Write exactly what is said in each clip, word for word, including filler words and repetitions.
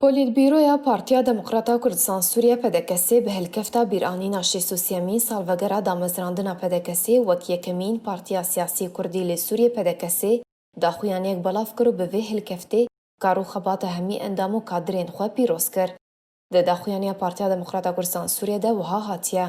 Polîtbîroya Partiya Demokrata Kurdistan Sûriye, P D K S, bi hilkefta bîranîna şêst û sêyemîn salvegera damezrandina P D K S wek yekemîn partiya siyasî kurdî li Sûriyê, P D K S, daxuyaniyek belav kir û bi vê hilkeftê kar û xebata hemî endam û kadirên xwe pîroz kir. Di daxuyaniya Partiya Demokrata Kurdistan Sûriye de wiha hatiye: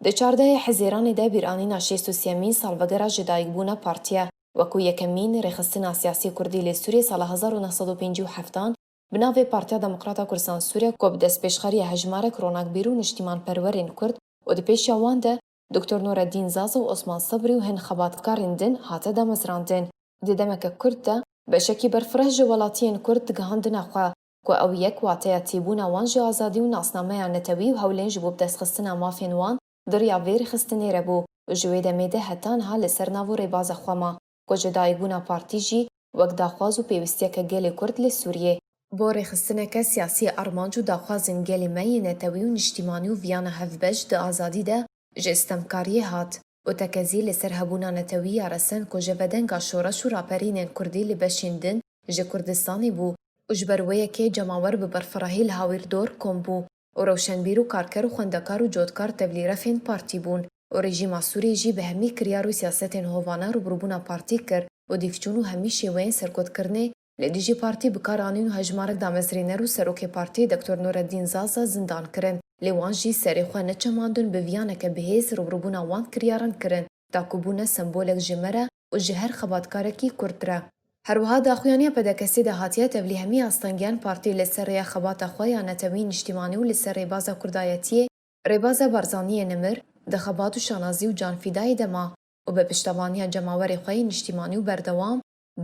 Di çardehê Hezêranê de bîranîna şêst û sêyemîn salvegera jidayikbûna partiye, wekû yekemîn rêxistina siyasî kurdî li Sûriyê sala hezar û neh sed û pêncî û heftan bi navê Partiya Demokrata Kurdistan Sûriye, ku bi destpêşxeriya hejmarek ronakbîr û niştîmanperwerên kurd û di pêşiya wan de Doktor Nureddîn Zaza û Osman Sibrî û hin xebatkarên din hate damezrandin, di demeke kurt de beşekî berfireh ji welatiyên kurd digihandine xwe ku ew yek wateya têbûna wan ji azadî û nasnameya netewî û hewlên ji bo bidestxistina mafên wan di riya vê rêxistinê re bû û ji wê demê de heta niha li ser nav û rêbaza xwe ma, ku jidayikbûna partî jî wek daxwaz û pêwistiyeke gelê kurd li Sûriyê, bo rêxistineke siyasî armanc û daxwazên gelê me yê netewî û niştîmanî û viyana hevbeş di azadî de ji stemkariyê hat û tekezî li ser hebûna netewî ya resen ku ji vedenga şoreş û raperînên kurdî li beşên din ji Kurdistanê bû û ji ber wê yekê cemawer bi berfirehî li Hawîrdor kom bû û rewşenbîr û karker û xwendekar û cotkar tevlî refên partî bûn û rejîma Sûriyê jî bi hemî kiryar û siyasetên hovane rûbirûbûna partî kir û dîvçûn û hemî şêweyên serkotkirinê li dijî partî bi kar anîn û hejmarek damezrêner û serokê partî Doktor Nureddîn Zaza zindan kirin. Lê wan jî serê xwe neçemandin bi viyaneke bihêz rûbirûbûna wan kiryaran kirin, ta ku bûne sembolek ji me re û ji her xebatkarekî kurd re. Her wiha daxuyaniya P D K S'ê de hatiye tevlî hemî astengiyan partî li ser rêya xebata xwe ya netewî niştîmanî û li ser rêbaza kurdayetiyê, rêbaza Barzaniyê nimir, di xebat û şanazî û canfîdayê de ma û bi piştevaniya cemawerê xwe yê niştîmanî û berdewam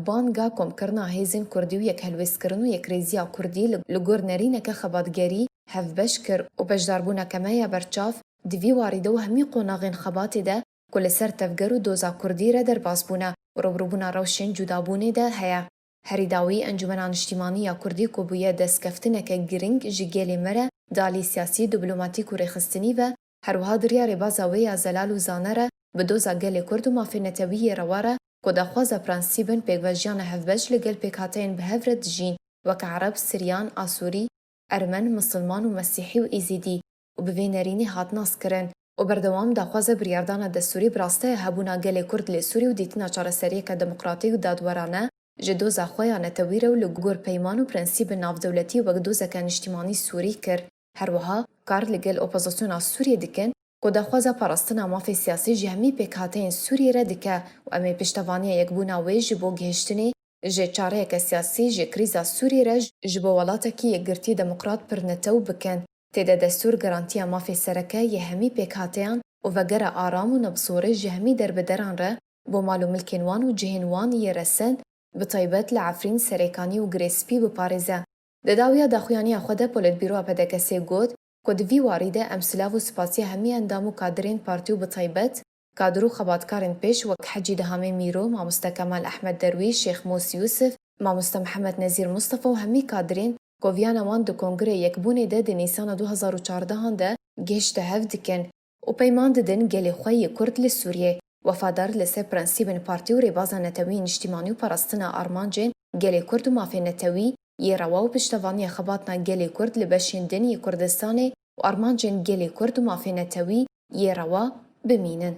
banga komkirina hêzên kurdî û yekhelwêstkirin û yekrêziya kurdî li, li gor nerîneke xebatgerî hevbeş kir û beşdarbûneke me ya berçav di vî warî de û hemî qonaxên xebatê de ku li ser tevger û doza kurdî re derbas bûne û rûbirûbûna rewşên cudabûnê de heye. Herî dawî Encûmena Niştîmanî ya Kurdî ku bûye destkeftineke girîng ji gelê me re di alî siyasî, dîplomatîk û rêxistinî ve, her wiha di riya rêbaza wê ya zelal û zane re bi doza gelê Kurd û mafên netewî yê rewa re ku daxwaza prensîbên pêkvejiyana hevbeş li gel pêkhateyên bi hev re dijîn, weke Ereb, Siryan, Asûrî, Ermen, Misilman û Mesîhî û Êzîdî û bi vê nerînê hat naskirin û berdewam daxwaza biryardana destûrî bi rasteya hebûna gelê Kurd li Sûrî û dîtina çareseriyeke demokratîk û dadwerane ji doza xwe ya netewî re û li gor peyman û prensîbên navdewletî wek dozeke niştîmanî Sûrî kir. Her wiha kar li gel opozisyona Sûriyê dikin ku daxwaza parastina mafê siyasî ji hemî pêkhateyên Sûriyê re dike û em ê piştevaniya yekbûna wê ji bo gihiştinê ji çareyeke siyasî ji krîza Sûriyê re ji bo welatekî yekgirtî demokrat pirnetew bikin. Tê de destûr garantiya mafê sereke yê hemî pêkhateyan û vegera aram û nebzorê ji hemî derbideran re bo mal û milkên wan û cihên wan yê resen, bi taybet li Efrîn, Serêkanî û Girê Spî biparêze. Di dawiya daxuyaniya xwe de Polîtbîroya P D K S'ê got ku di vî warî de em silav û spasiya hemî endam û kadirên partî û bi taybet kadir û xebatkarên pêş wek Hecî Dihamê Mîro, Mamoste Kemal Ehmed Derwîş, Şêx Mûs Yûsif, Mamoste Mihemed Nezîr Mustafa û hemî kadirên ku viyana wan di Kongreya Yekbûnê de di Nîsana du hezar û çardehan de gihişte hev dikin û peyman didin gelê xwe yê Kurd li Sûriyê wefadar li ser prensîbên partî û rêbaza netewî niştîmanî û parastina armancên gelê Kurd û mafên netewî yê rewa û piştevaniya xebatna gelê Kurd li beşên din yê Kurdistanê û armancên gelê Kurd û mafên netewî yê rewa bimînin.